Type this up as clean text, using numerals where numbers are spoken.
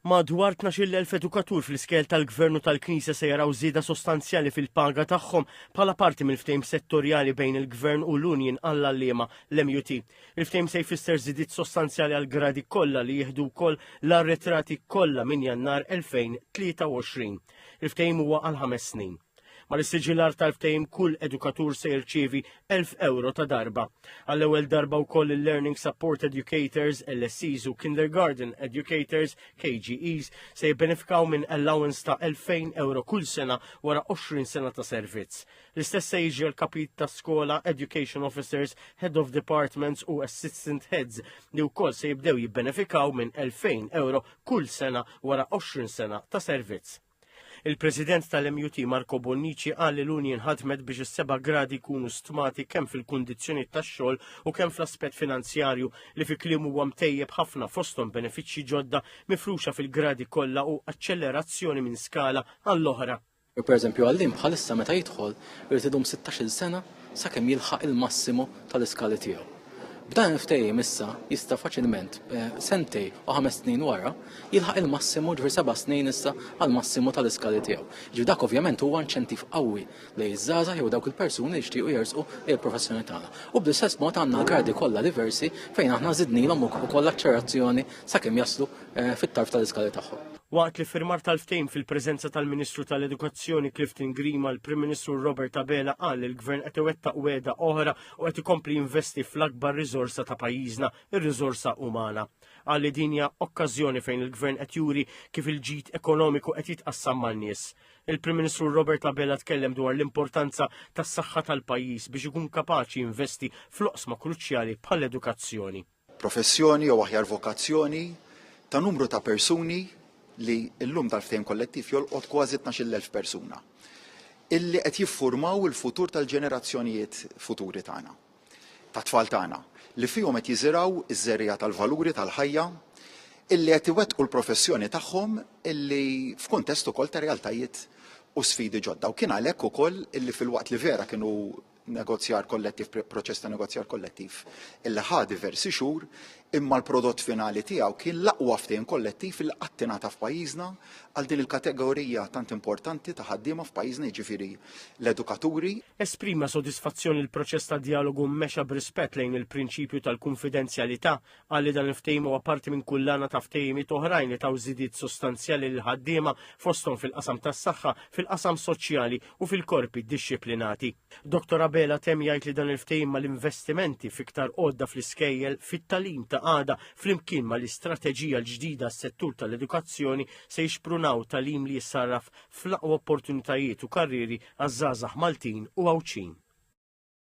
Madwar 12,000 edukatur fl-iskejjel tal-Gvern u tal-Knisja se jaraw żieda sostanzjali fil-paga tagħhom bħala parti mill-ftehim settorjali bejn il-Gvern u l-Union għall-għalliema, l-MUT. Il-ftehim se jfisser żidiet sostanzjali għall-gradi kollha li jieħdu wkoll l-arretrati kollha minn Jannar 2023. Il-ftehim huwa għal ħames snin. Mal-issiġillar tal-ftehim kull edukatur se jirċievi 1000 euro ta' darba. Għall-ewwel darba wkoll il-Learning Support Educators, LSEs u Kindergarten Educators, KGEs, se jibbenefikaw minn allowance ta' 2000 euro kull sena wara 20 sena ta' servizz. L-istess se jiġri l-kapit ta' skola, Education Officers, Head of Departments u Assistant Heads li wkoll se jibdew jibbenefikaw minn 2000 euro kull sena wara 20 sena ta' servizz. Il-President tal-MUT Marco Bonnici qal li l-Union ħadmet biex is-seba' gradi jkunu stmati kemm fil-kundizzjonijiet tax-xogħol u kemm fl-aspett finanzjarju li fi kliem huwa mtejjeb ħafna fosthom benefiċċji ġodda mifruxa fil-gradi kollha u aċċellerazzjoni minn skala għall-oħra. Per eżempju, għalliem bħalissa meta jidħol irid idum 16-il sena sakemm jilħaq il-massimu tal-iskali tiegħu. B'dan il-ftehim issa jista' faċilment eh, sentej u ħames snin wara jilħaq il-massimu ġifier seba' snin issa għall-massimu tal-iskali tiegħu. Ġifier dak ovvjament huwa inċentiv qawwi lejn iż-żgħażagħ jew dawk il-persuni li jixtiequ jersqu lejn il-professjoni tagħna. U bl-istess mod għandna l-gradi kollha diversi fejn aħna żidnilhom ukoll aċċerazzjoni sakemm jaslu eh, fit-tarf tal-iskali tagħhom. Waqt l-iffirmar tal-ftehim fil-preżenza tal-Ministru tal-Edukazzjoni Clifton Grima, l-Prim Ministru Robert Abela qal li l-Gvern qed iwettaq wegħda oħra u qed ikompli jinvesti fl-akbar riżorsa ta' pajjiżna, ir-riżorsa umana. Qal li din hija okkażjoni fejn il-Gvern qed juri kif il-ġid ekonomiku qed jitqassam man-nies. Il-Prim Ministru Robert Abela tkellem dwar l-importanza tas-saħħa tal-pajjiż biex ikun kapaċi jinvesti fl-oqsma kruċjali bħall-edukazzjoni. Professjoni jew aħjar vokazzjoni ta' numru ta' persuni li llum dal-ftehim kollettiv jolqot kważi 12,000 persuna illi qed jiffurmaw il-futur tal-ġenerazzjonijiet futuri tagħna, tat-tfal tagħna, li fihom qed jiżirgħu ż-żerriegħa tal-valuri tal-ħajja, illi qed iwettqu l-professjoni tagħhom illi f'kuntest ukoll ta' realtajiet u sfidi ġodda. U kien għalhekk ukoll illi filwaqt li vera kienu negozjar kollettiv, proċess ta' negozjar kollettiv illi ħa diversi xhur, imma l-prodott finali tiegħu kien l-aqwa ftehim kollettiv illi qatt ingħata f'pajjiżna għal din il-kategorija tant importanti ta' ħaddiema f'pajjiżna jiġifieri l-edukaturi. Esprima sodisfazzjon li l-proċess ta' djalogu mexa b'rispett lejn il-prinċipju tal-kunfidenzjalità. Qal li dan il-ftehim huwa parti minn kullana ta' ftehimiet oħrajn li taw żidiet sostanzjali lill-ħaddiema fosthom fil-qasam tas-saħħa, fil-qasam soċjali u fil-korpi dixxiplinati. Dottor Abela temm jgħid li dan il-ftehim mal-investimenti f'iktar għodda fl-iskejjel, fit-tagħlim ta' għada flimkien mal-istrateġija l-ġdida għas-settur tal-edukazzjoni se jixprunaw tagħlim li jissarraf fl-aqwa opportunitajiet u karrieri għaż-żgħażagħ Maltin u Għawdxin.